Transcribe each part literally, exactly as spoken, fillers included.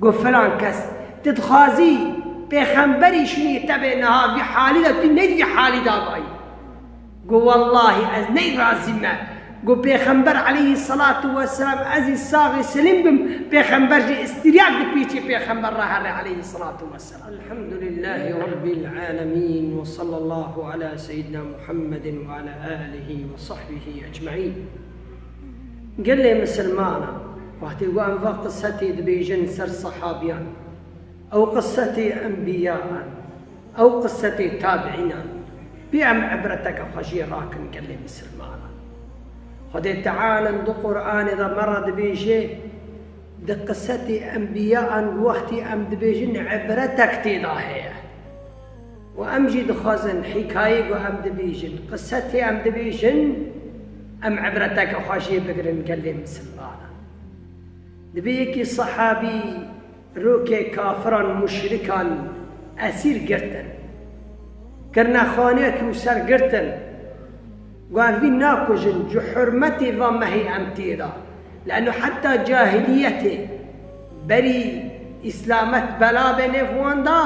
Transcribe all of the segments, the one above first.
Got, filan kes, tu dixwazî pêxemberî şûnî te bê niha vî halî de, tu ne vî halî de bayî. Got, wellahî ez ney razî me. Got, pêxember aleyhisselatu vesselam, ez î saxî selîm bim, pêxember jî îstîryak dipîçî pêxember re here aleyhisselatu vesselam. Elhamdulillahî Rabbil alemîn ve sallallahu ala seyyidina Muhammedin ve ala alihi ve sahbihi ecmaîn. Gelê misilmanan, wextê ku em va qisetê dibêjin ser sehabiyan, ew qisetê enbiyan, ew qisetê tabiînan, bê em ibreteke xwe jê rakin gelê misilmanan. Xwedê Teala di Qur'anê de me re dibêje, di qisetê enbiyan wextê em dibêjin ibretek tê de heye. Û em jî dixwazin hîkayê ku em dibêjin, qisetê em dibêjin, em ibreteke xwe jê bigirin gelê misilmanan. Dibê yekî sehabî rokê kafiran, muşrikan esîr girtin. Kirine xaneyekî û ser girtin. Got, em vî nakujin, ji hurmetê va mehê em tê de. Leno heta cahiliyetê, berî îslamet bela bê nêv wan de,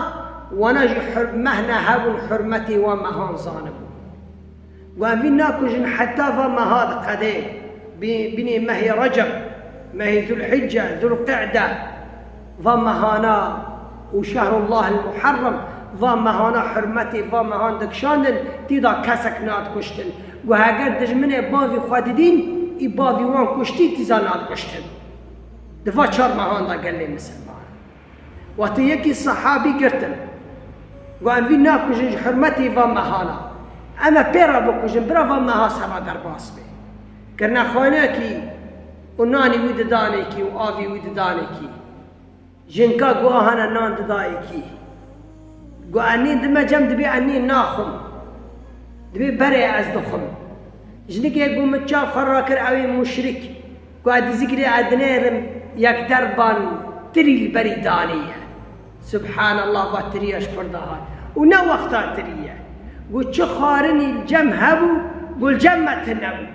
wana jî hur-, meh ne hebûn, hurmetê wan mehan zanibûn. Got, em vî nakujin heta va meha diqedê, bî-, bînê mehê Receb, mehê Zulhicce, Zulqe'de, va mehana û şehrullah el Muharrem, va mehana hurmetê va mehan dikişandin, tî de kesek nadikuştin. Got, heger dijminê bavî xwe didîn, î bavî wan kuştî, tîza nadikuştin. Di va çar mehan de gelê misilman. Wextê yekî sehabî girtin, got, em vî nakujin ji hurmetê va mehana. Em ê pê re bikujin, bira va meha ser re derbas bê. Kirine xaneyekî û nanî wî didanekî û avî wî didanekî. Jinka got, ahana nan didayekî. Got, enê dime cem, dibê enê naxwim. Dibê berê ez dixwim. Jinikê got, min çav xwe rakir, ew ê muşrik. Got, ez dizîkirê ez dinêrim, yek derban tirî li berî danî ye. Subhanallah, va tiriya ji kur de hat. Û ne wexta tirî ye. Got, çi xwarinî li cem hebû, got, li cem me tune bû.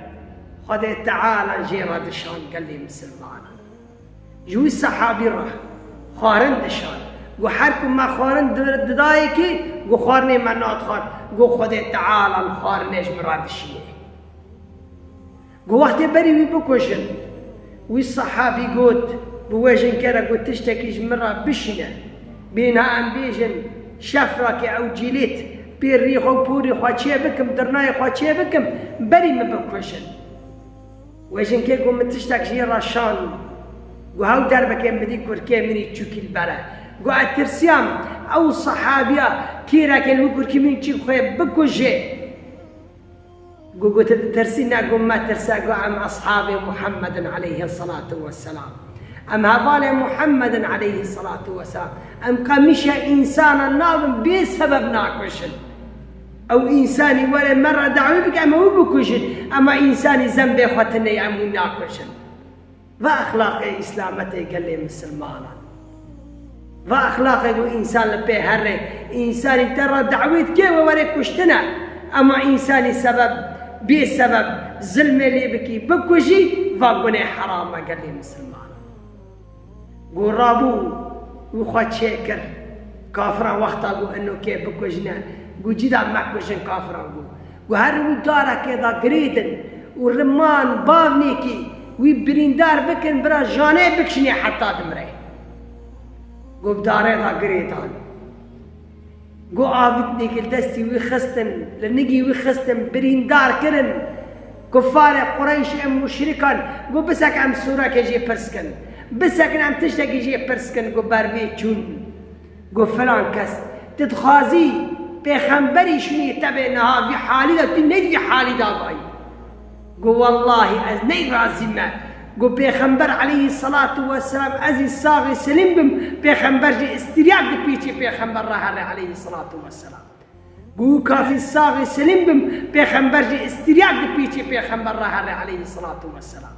Xwedê Teala jê re dişand gelê misilmanan. Ji wî sehabî re xwarin dişand. Got, her ku me xwarin di-, didayekî, got, xwarinê me nadixwar. Got, Xwedê Teala li xwarinê ji min re dişînê. Got, wextê berî wî bikujin, wî sehabî got, bi wê jinkê re got, tiştekî ji min re bişîne. Bê niha em bêjin, şefrakê ew cîlêt, pê rî xwe û porê xwe çê bikim, dirnayê xwe çê bikim, berî min bikujin. Wê jinkê got, min tiştek jê re şand. Got, hew derbekê min dî, kurkê min î çûkî li ber e. Got, ez tirsiyam, ew sehabiya kêrekê li wî kurkî min çî xwe bikuje. Got, got, tu ditirsî? Ne, got, metirse, got, em eshabê Muhammedin aleyhisselatu vesselam. Em hevalê Muhammedin aleyhisselatu vesselam. Em qemîşe însanan nabin, bê sebeb nakuşin. Ew însanî were me re dawî bike, em ê wî bikujin. Ema însanî zembê xwe tune ye, em wî nakujin. Va exlaqê îslametê gelê misilmanan. Va exlaqê ku însan li pê herê, însanî te re dawî dike we were kuştine. Ema însanî sebeb, bê sebeb zilmê lê bikî, bikujî, va gunê heram e gelê misilmanan. Got, rabû, wî xwe çêkir. Kafiran wexta got, ino kê bikujine, got, cî de mekujin kafiran, got. Got, herin wî darekê de girêdin û riman bavnêkî wî birîndar bikin, bira janê bikişînê heta dimre. Got, bi darê de girêdan. Got, avîtnêkî li destî wî xistin, li nigî wî xistin, birîndar kirin. Kufarê Qureyş ên muşrikan, got, bisekin em sûrekê jê pirs kin. Bisekin em tiştekî jê pirs kin, got, ber vê çûn. Got, filan kes, tu dixwazî pêxemberî şûnî te bê niha vî halî de, tu ne vî halî de bayî. Got, wellahî ez ney razî me. Got, pêxember aleyhisselatu vesselam, ez î saxî selîm bim, pêxember jî îstîryak dipîçî pêxember re here aleyhisselatu vesselam. Got, kafî saxî selîm bim, pêxember jî îstîryak dipîçî pêxember re here aleyhisselatu vesselam.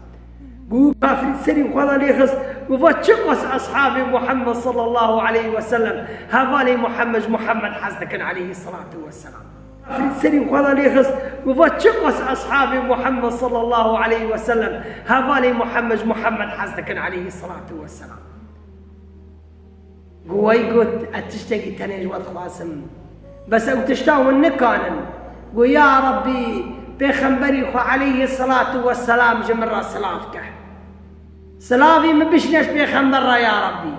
Got, kafî serî xwe de lê xist, got, va çiqas eshabê Muhammed sallallahu aleyhi ve sellem, hevalê Muhammed ji Muhammed hez dikin aleyhisselatu vesselam. Kafî serî xwe de lê xist, got, va çiqas eshabê Muhammed sallallahu aleyhi ve sellem, hevalê Muhammed ji Muhammed hez dikin aleyhisselatu vesselam. Got, wey got, ez tiştekî tenê ji we dixwazim. Bes ew tişta hûn nikanin. Got, ya Rabbî, Pêxemberî xwe aleyhî selatu weselam ji min re silav ke. Silavî min bişîne ji Pêxember re ya Rabbî.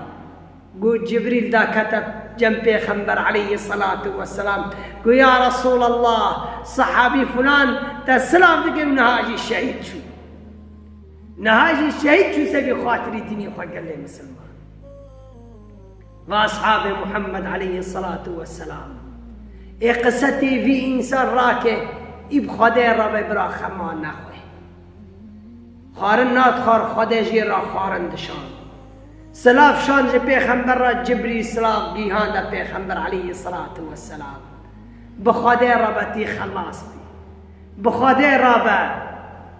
Got, Cibrîl dakete cem Pêxember aleyhî selatu weselam. Got, ya Resûlallah, sehabî filan te silav dike û niha jî şehîd çû. Niha jî şehîd çû sebî xatirî dînê xwe gelê misilman. Va ashabê Muhammed aleyhî selatu weselam. Ê qisetê vî însan rake, î bi Xwedê re be bira xema nexwe. Xwarin nadixwar, Xwedê jê re xwarin dişand. Silav şand ji Pêxember re, Cibrîl silav gihande Pêxember aleyhî selatu weselam. Bi Xwedê re be tî xelas bî. Bi Xwedê re be,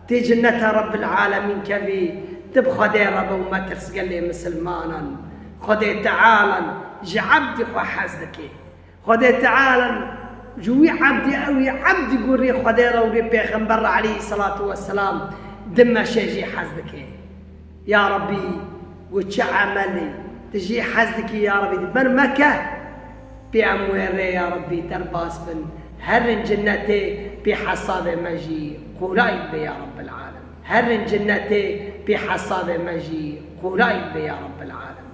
tê cinneta Rebbil Alemîn kevî, tu bi Xwedê re be û metirs gelê misilmanan. Xwedê Tealan ji ebdî xwe hez dike. Xwedê Tealan ji wî ebdî, ew yê ebdî gorî Xwedê re û rê Pêxember re aleyhî selatu weselam di meşê jê hez dike. Ya Rabbî, û çi emelê tu jê hez dikî, ya Rabbî, di ber me ke. Pê em wê rê, ya Rabbî, derbas bin. Herin cinnetê pê hesabê me jî qolayî bibe, ya Rabbil Alem. Herin cinnetê pê hesabê me jî qolayî bibe, ya Rabbil Alem.